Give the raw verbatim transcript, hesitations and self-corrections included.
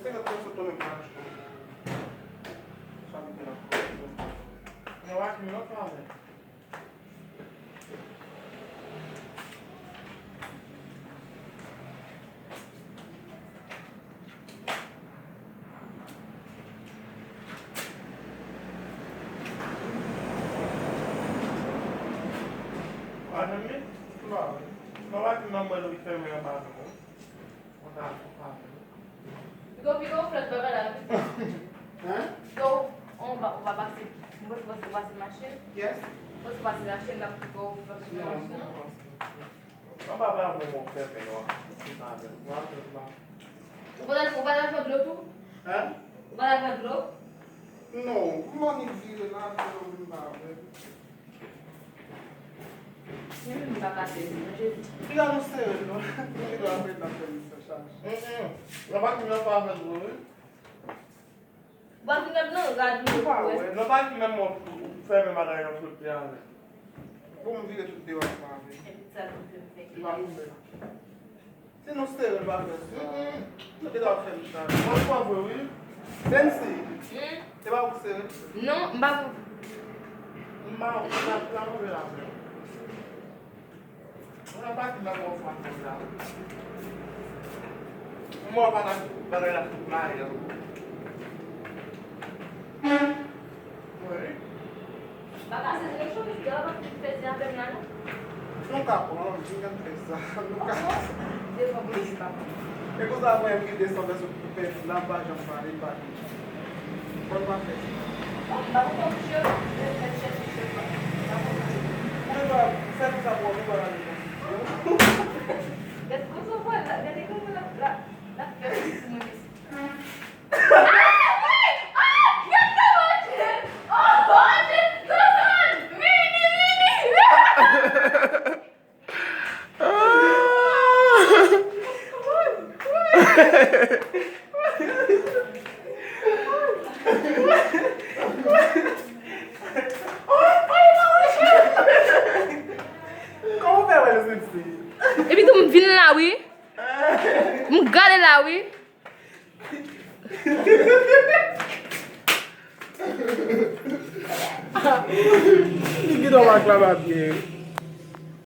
Senkant peso tonbe pa jou. Sa m te nan kòb. Nan wakil nan pa avè. Madanm li, non, non, pa di manman li fèmen anba nou. Pito, pito, flèt bagay la, pito. Hein? Pito, on va, on va passer. Mwen panse pase machin. Yes. Mwen panse pase machin la pito. Non, non, non. An pa ba mwen mwen fè men non. Ou pa, ou pa al pran dlo tou? Hein? Ou pa al pran dlo? Non, m annik vire la, m pa wè. Mwen menm m pa ka sezi non, Jezi. Piga nou sere non. Nou gen dwa apre n ap fè misye chaje. Nan pa ki nan pa avè dlo wi. Ou pa vin ap nan rad nou. Ou pa wè. Nan pa ki menm mwen fèmen bagay nan sot te avè. Bon, m vire tout deyò ansanm avè. Epi sa nou fè m fè. Li pa ouvè. Si nou sere, l pa fè sa. Nou te dwe fè m sa. Mwen kwè vre, wi. Nancy, e pa ou ki sere? Non, m pa pou. M pa, m pa, m pa move la, frè. Mwen pa di nan bon fwa konsa. Mwen pa nan bagay la tout maye. Wi. Bagay se se chou ki ap fè ti avè m la non. Nou ka pran, nou ka fè sa. Nou ka. Devan Bondye papa. E konsa mwen ki desann sou pèp la, pa janm pale, pa di. Bon, pa fè sa. Bon, pa pou kòm chè, fè chè sou chè pa. Mwen pa fè nou sa pou nou pa la. Gade kòman, gade kòman l ap, l ap, l ap fè sou mwen. Kòman w fè wè l sezi? Epi tou m vin la wi. M gade la wi. Li gen dwa pa klaba byen.